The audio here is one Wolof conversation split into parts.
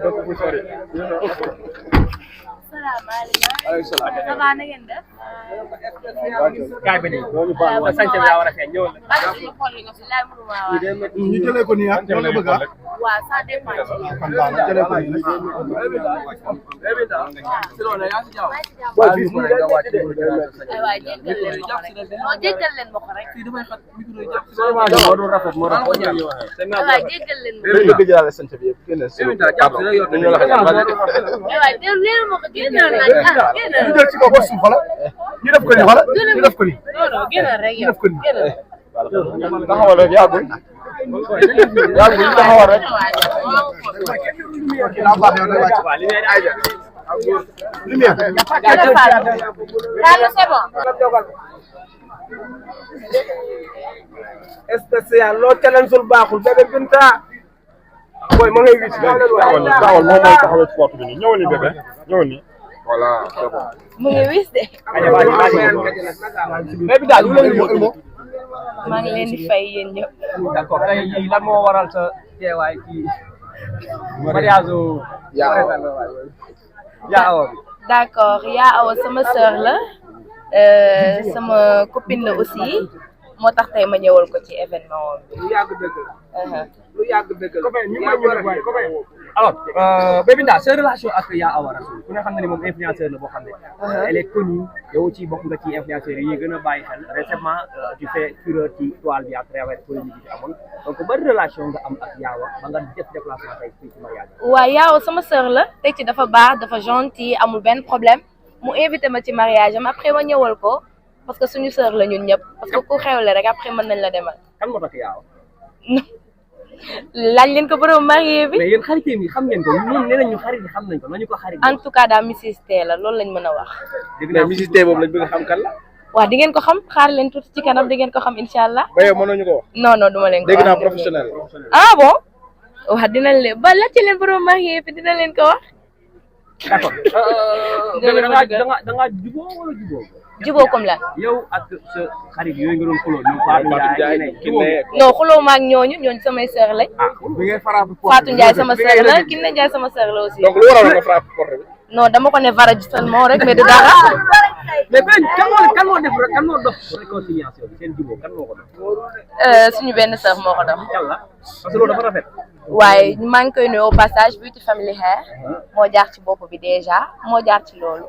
donc bu sori. salaamaaleykum. Aleykum salaam. ça va na ngeen def. kaay ba nii sant bi daa war a feeñ ñëwal ñu jëlee ko nii ah loolu la bëgg ah. waaw ça dépend ci yow. kon baax na jëlee ko nii. aywa jéggal leen ma ko rek non jéggal leen ma ko rek. aywa jéggal leen ma ko. léegi bëgg jëlaale sant bi yëpp génne si aywa leen ma ko génnal nag ah génnal. ñu jël ci kaw ba suuf xoolal ñu def ko nii xoolal ñu def ko nii. non non génnal rek yow génnal. taxawal rek yàggul taxawal rek. daa baax yow day wàcc. lumière. Carlo c'est bon. spécial loo talentul baaxul bébé Binta boy ma ngay wis taxawal moom mooy taxawal ci porte bi nii ñëwal ni bébé ñëwal ni. voilà c'est bon. mu ngi wis de. bébé daal ñu lay yóbbu maa ngi leen di fay yéen ñëpp. d'accord tey jii lan moo waral sa teewaay ci mariage yaa awa bi. d'accord yaa awa sama sœur la sama copine la aussi moo tax tey ma ñëwal ko ci événement bi. lu yàgg dëgg la. lu yàgg dëgg la. alors Bébé Nda sa relation ak yaa awa Rassoul ku ne xam na ni moom influenceur la boo xam ne. elle est connue yow ci bokk nga ci influenceurs yi gën a bàyyi xel récemment tu fais fureur ci toile bi à travers polémique bi amoon donc ban relation nga am ak Yaawa ba nga def déplacement tey fii ci mariage. waaw Yaawa sama sœur la teg ci dafa baax dafa gentil amul benn problème mu invité ma ci mariage am après ma ñëwal ko parce que suñu sœur la ñun ñëpp parce que ku xewle rek après mën nañ la demal. kan moo tax Yaawa. laaj leen ko borom marié bi. mais yéen xaritam yi xam ngeen ko ñun nee nañu xarit yi xam nañ ko nañu ko xarit. en tout cas daal Mrs T la loolu lañ mën a wax. dégg naa Mrs T boobu lañ bëgg a xam kan la. waaw di ngeen ko xam xaar leen tuuti ci kanam di ngeen ko xam incha allah. ba yow mënuñu ko wax. non non duma leen ko wax dégg naa professionnel. ah bon. waaw dinañ leen ba laajte leen borom marié bi dina leen ko wax. d'accord. da ngaa jubóo wala jubóo. jubóo comme lan. yow ak sa xarit yooyu nga doon xuloo ñoom Fatou Ndiaye non xuloo ma ak ñooñu samay sœur lañ. bi ngay frappe Fatou Ndiaye sama sœur la Kiné Ndiaye sama sœur la aussi. donc lu waral nga frappe porte bi. non dama ko ne varaj seulement rek mais du dara. mais benn kan moo dox réconciliation bi seen jubóo kan moo ko dox. suñu benn sœur moo ko dox. yàlla parce que loolu dafa rafet. waaye maa ngi koy nuyu au passage Beauty Family Hair moo jaar ci bopp bi déjà moo jaar ci loolu.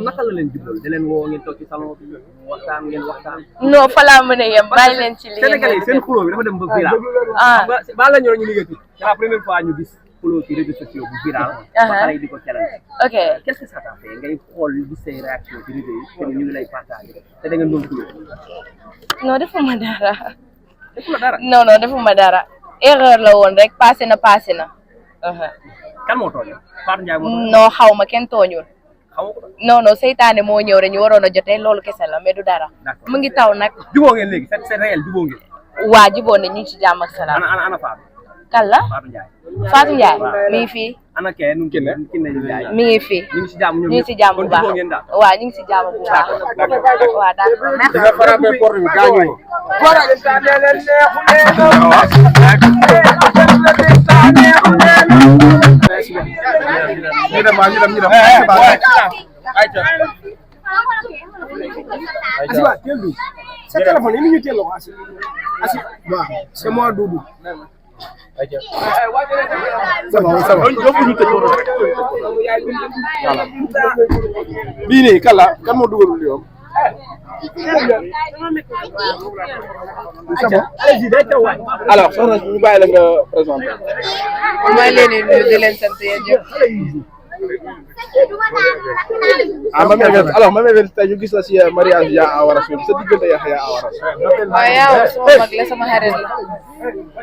naka la leen jubóo da leen woo ngeen toog ci salon bi waxtaan ngeen waxtaan. non fa laa mën a yem bàyyi leen ci li ngeen Sénégalais yi seen xuloo bi dafa dem ba viral. ah ba la ñoo ñu liggéey tuuti c'est la première fois ñu gis xuloo ci réseaux sociaux bu viral. ba xale yi di ko challenge. ok qu'est-ce que ça t'a fait ngay xool gis say réaction ci réseau yi te ñu ngi lay partager te da ngeen doon xuloo. non defuma dara. defuma dara. non non defuma dara. erreur la woon rek passé na. kan moo tooñ Fatou Ndiaye moo tooñ. non xaw ma kenn tooñul. xamoo ko. non seytaane moo ñëw rek ñu waroon a jotee loolu kese la mais du dara. mu ngi taw nag. jubóo ngeen léegi c'est réel jubóo ngeen. waa jubóo ne ñu ngi ci jàmm ak salaam. ana Fatou. kan la Fatou Ndiaye. Fatou Ndiaye mi ngi fii. ana kee nu mu Kiné Ndiaye. mi ngi fii. ñu ngi si jàmm ñu ngi si jàmm bu baax waaw ñu ngi si jàmm bu baax. waaw d'accord merci. nga frappé porte bi gaañu ko. ñu dem. Asiba teel bi sa téléphone yi ni ñu teel ko Asiba waaw c'est moi Doudou. c'est bon. bii nii kan la kan moo dugalul yow. alors soxna ñu bàyyi la nga présenté. maa ngi leen di nuyu di leen sant yéen ñëpp. ma mel tey ñu gis la si mariage Yaa Awa Rassoul sa diggante Yaa Awa Rassoul. waaw Yaawa sama mag la sama xarit la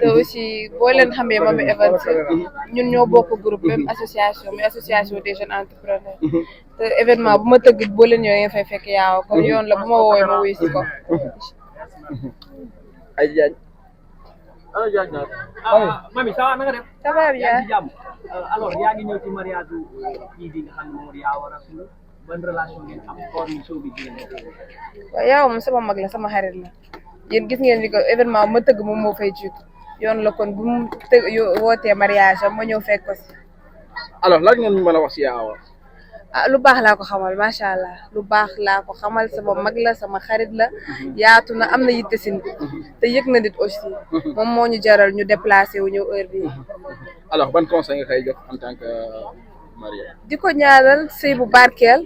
te aussi boo leen xamee Mamy Events ñun ñoo bokk groupe même association mais association des jeunes entrepreneurs te événement bu ma tëgg boo leen ñëwee ngeen fay fekk Yaawa kon yoon la bu ma woowee ma wuyu si ko. ay jaañ. Mamy ça va na nga def. ça va bien. yaa ngi ci jàmm alors yaa ngi ñëw ci mariage kii bi nga xam ne moom Yaa Awa Rassoul ban relation ngeen am koor ni soo bi ngeen def. waaw Yaawa moom sama mag la sama xarit la yéen gis ngeen ni ko événement bu ma tëgg moom moo fay jiitu yoon la kon bu mu wootee mariage am ma ñëw fekk ko si alors lan ngeen mën a wax si Yaa Awa. ah lu baax laa ko xamal macha allah lu baax laa ko xamal sama mag la sama xarit la yaatu na am na yitte si nit te yëg na nit aussi moom moo ñu jaral ñu déplacé wu ñëw heure bi alors ban conseil nga koy jox en tant que marié. di ko ñaanal sëy bu barkeel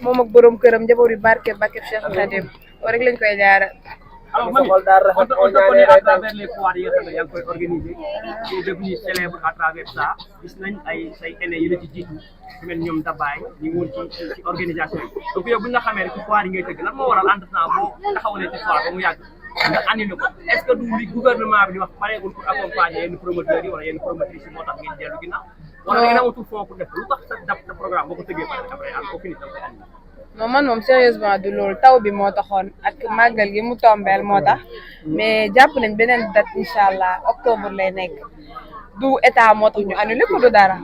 moom ak borom këram njaboot yu barkeel barkeel Cheikh Khadim loolu rek lañ koy ñaanal. alors man on te connaît à travers les foires yi nga xam ne yaa ngi koy organiser tu es devenu célèbre à travers ça gis nañ ay say aînés yu la ci jiitu su mel ñoom Dabaye ñu ngi woon ci organisation yi donc yow bu ñu la xamee rek ci foire yi ngay tëgg lan moo waral entre-temps boo taxawalee ci foire ba mu yàgg nga annulé ko est-ce que du li gouvernement bi di wax pareegul pour accompagner yenn promoteurs yi wala yenn promotrices yi moo tax ngeen dellu ginnaaw wala da ngeen amatul fond pour def lu tax sa programme boo ko tëggee pare après au fini da koy annulé. non man moom sérieusement du loolu taw bi moo taxoon ak màggal gi mu tombeel moo tax mais jàpp nañ beneen date incha allah octobre lay nekk du état moo tax ñu annulé ko du dara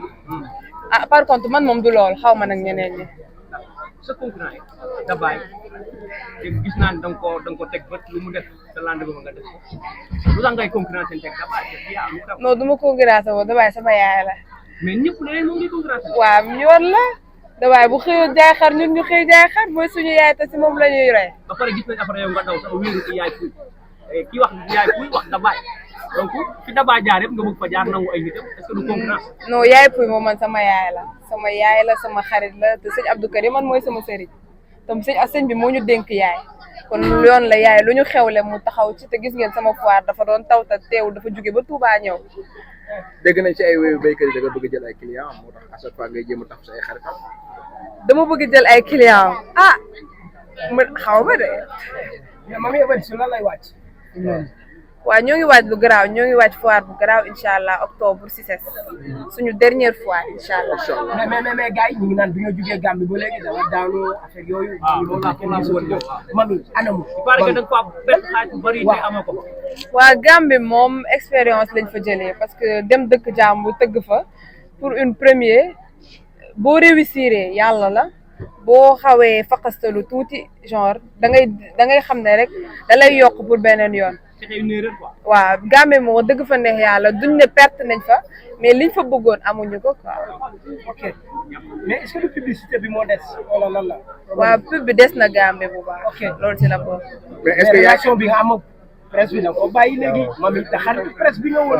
ah par contre man moom du loolu xaw ma nag ñeneen ñi. sa concurrent yi Dabaye te gis naa ne da nga ko teg bët lu mu def sa lendemain nga def ko lu tax ngay concurrence teg Dabaye non du ma concurrence woo Dabaye sama yaay la. mais ñëpp leneen moom ngay concurrence. waaw yoon la. Dabaye bu xëyoon jaay xar ñun ñu xëy jaay xar mooy suñu yaay te si moom la ñuy rey. ba pare gis nañ après yow nga daw sax wéeru ci yaay puy kii wax yaay puy wax Dabaye donc fi Dabaye jaar yëpp nga bëgg fa jaar nangu ay nitam est-ce que du concurrence. non yaay puy moom man sama yaay la sama xarit la te sëñ Abdou Karim man mooy sama sëriñ tam sëñ bi moo ñu dénk yaay kon yoon la yaay lu ñu xewle mu taxaw ci te gis ngeen sama foire dafa doon taw te teewul dafa jóge ba Touba ñëw. dégg nañ ci ay wéyu béykat yi da nga bëgg jël ay clients moo tax à chaque fois ngay jéem a tax sa ay xarit. dama bëgg jël ay clients man xaw ma de. mais Mamy Events si lan lay wàcc. waaw ñoo ngi waaj lu garaaw ñoo ngi waaj foire bu garaaw incha allah octobre 6 suñu dernière fois incha allah. mais gars yi ñu ngi naan bi nga jugee Gambie ba léegi dama daanu affaire yooyu. loolu laa woon Mamy anamu. il paraît que da nga fa benn xaalis bu bëri te amoo ko. waa Gambie moom expérience lañ fa jëlee parce que dem dëkk jàmbur tëgg fa pour une première boo réussir yàlla la boo xawee faqastalu tuuti genre da ngay xam ne rek da lay yokk pour beneen yoon. waaw Gambie moo dëgg fa neex yàlla duñ ne perte nañ fa mais liñ fa bëggoon amuñu ko quoi. ok mais est-ce que le publicité bi moo des wala lan la. waaw pub bi des na Gambie bu baax. ok loolu ci la bokk. mais est-ce que relation bi nga am ak presse bi da ko bàyyi léegi Mamy te xaritu presse bi nga woon.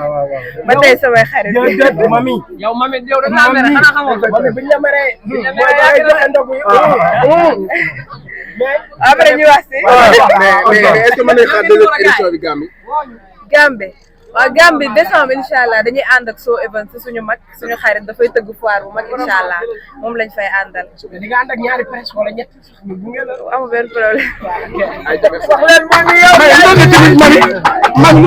ba tey samay xarit. jërëjëf Mamy. yow Mamy yow da ngaa mere xanaa xamoo ko. Mamy buñ la meree. buñ la mooy da ngay joxe ndogu yi. mais après ñu wax si. mais est-ce que mën nañu xaar deuxième édition bi Gambie. Gambie waaw Gambie décembre incha allah dañuy ànd ak So Events suñu mag suñu xarit dafay tëgg foire bu mag incha allah moom lañ fay àndal. di nga ànd ak ñaari presse wala ñett ñu gunge la. amul benn problème. wax leen Mamy yow. Mamy